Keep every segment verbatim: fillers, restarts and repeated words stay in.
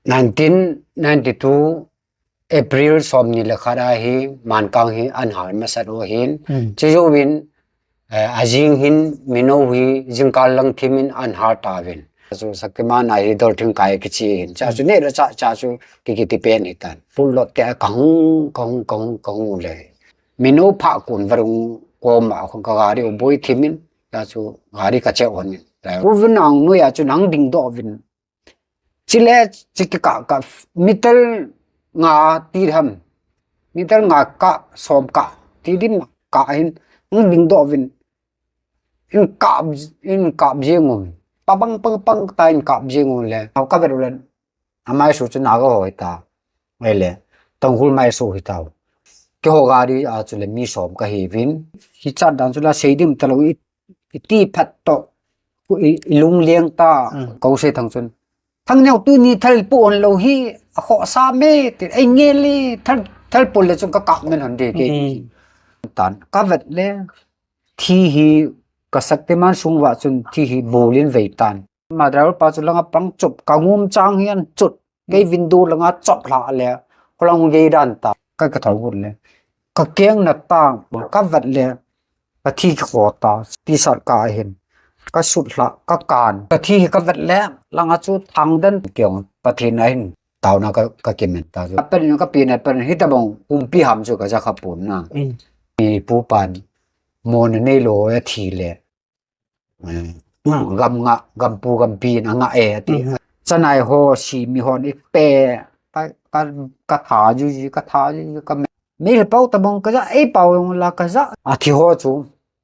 Nineteen ninety-two April somni le khat a hi Mankang hi an hal masat u ahin. Hmm. Chujouvin, eh, ajing hin Mino hi jingkah lang thimin an hal tauvin. Chu Shaktiman a hi Dolthingkai kichi hin. Cha chu, hmm, neh le chah, cha chu ki, kiti pen hitan. Pulot te kahung, kahung, kahung, kahung le. Mino phah kon varung koma khun ka gari u boi thimin. Cha chu gari ka che onin. Pu Vunang noiya chu nang dingdoh uvin. Chule, chi kikah kah, meter nga ti ham. Meter nga kah, som kah, ti din kah hin, hung dingdoh uvin. In kap, in kap jing un. Pabang, pang, pang, ta in kap jing un le. Au ka vet u le. Amai su chu Naga ho hita. Ei le. Tangkhul mai su hita. Keiho gari a chu le mi som ka hiuvin. Hichat dan chu la sei dim talou i, iti phat toh. Ku i, i lung liang ta. Hmm. Ko sei thang chun. Thang neo tuni thal pu on lou hi, a khohsa me, ti, ei nge le, thal, thal pu le chung ka kap men hon de ke. Hmm. Tan, ka vet le, thi hi ka Shaktiman sung uva chun thi hi bulin vei tan. Madral pa chu langa pang chup, ka ngum chang hi an chut. Kei, hmm, window langa chop hla le, kholang gei dan ta. Ka, ka thau gut le. Ka keng na ta, ka vet le. Ka thi kikho ta, T-shirt ka hin. Ka sut hla, ka kan. Ka thi hi ka vet le, langa chu thang den keng Pathen a hin. Tauna ka, ka kimen ta chu. Pathen ka pi na Pathen hi tabang kumpi ham chu ka ja kha pon na. Mm. Pi pu pan, mo na nei lo ya thi le. Eh, gam nga, gam pu, gam pi na nga e, ati. Mm. Chanai ho, si mi hon i pe, ka, ka, ka tha ju ji, ka tha ju ji, ka me. Mi le pau tabang ka ja, ei pau yong la ka ja. A thi ho chu,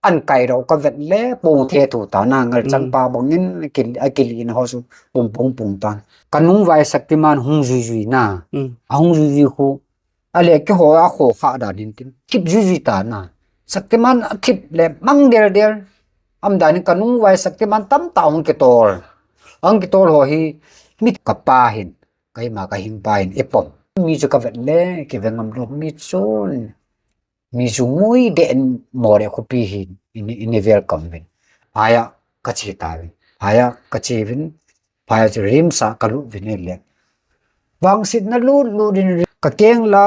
an kai rau ka vet le, pung the thu ta na, ngal chang, mm, pa bangin, a kil, a kil in ho chu, pung, pung, pung tan. Ka nung vai Shaktiman hung jui jui na. Mm. A hung jui jui khu, a le keiho a kho kha dan hin tin. Thip jui jui ta na. Shaktiman a thip le, mang del del. Am dan hin ka nung vai Shaktiman tam ta hung kitol. Hung kitol ho hi, mit ka pa hin. Keima ka hing pa in ipom. Mi chu ka vet le, kive ngam lou mi chun. Mi chu ngui den mo le khopi hin, in, in welcome vin. Phaiya ka che ta vin. Phaiya ka che vin. Phaiya chu RIMS a ka lut vin le. Vangsetna lut lut in ka keng la,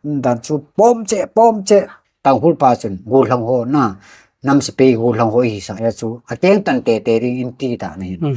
dan chu pom che, pom che. Tangkhul pa chun, gollhang ho na. Nam sepai gollhang ho hi sa ya chu. A keng tan te te ding in ti ta na hin. Hmm.